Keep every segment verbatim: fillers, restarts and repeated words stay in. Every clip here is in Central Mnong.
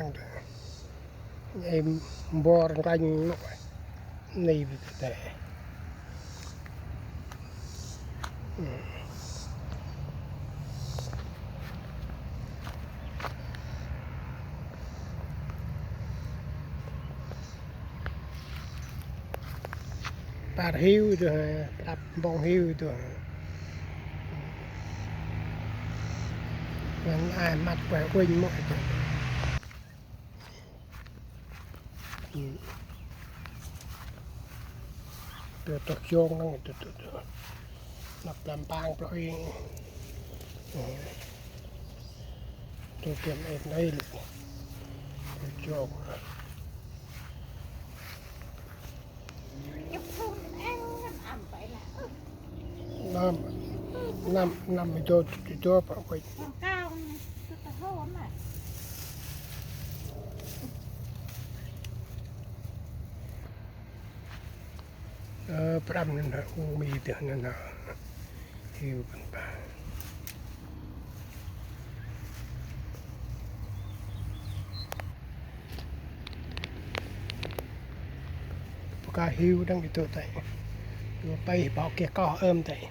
nâng đơ. Em bor nklanh nô. Ni bi tê. Păr hiu tu hê, prăp mpông hiu tu hê. Ngăn ai măt pê uănh mơh tu. Tu, tu, tu, jong năng tu, tu, tu. Năp lam pang plơ ing. Tu, tu, em nai lĕ. Tu, jong. Năm, năm, năm mi dô, dô, dô, pă quay. Ơ, prăm năn hă, u mi dơ năn hă. Hiu păn pa. Ka hiu đăng ito tay. Tua pay bok geh koh ơm tay.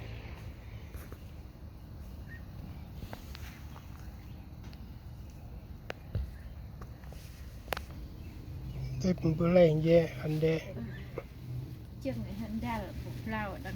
Tip bu leh ye ande. Chưng hăn dal bu blau đăng.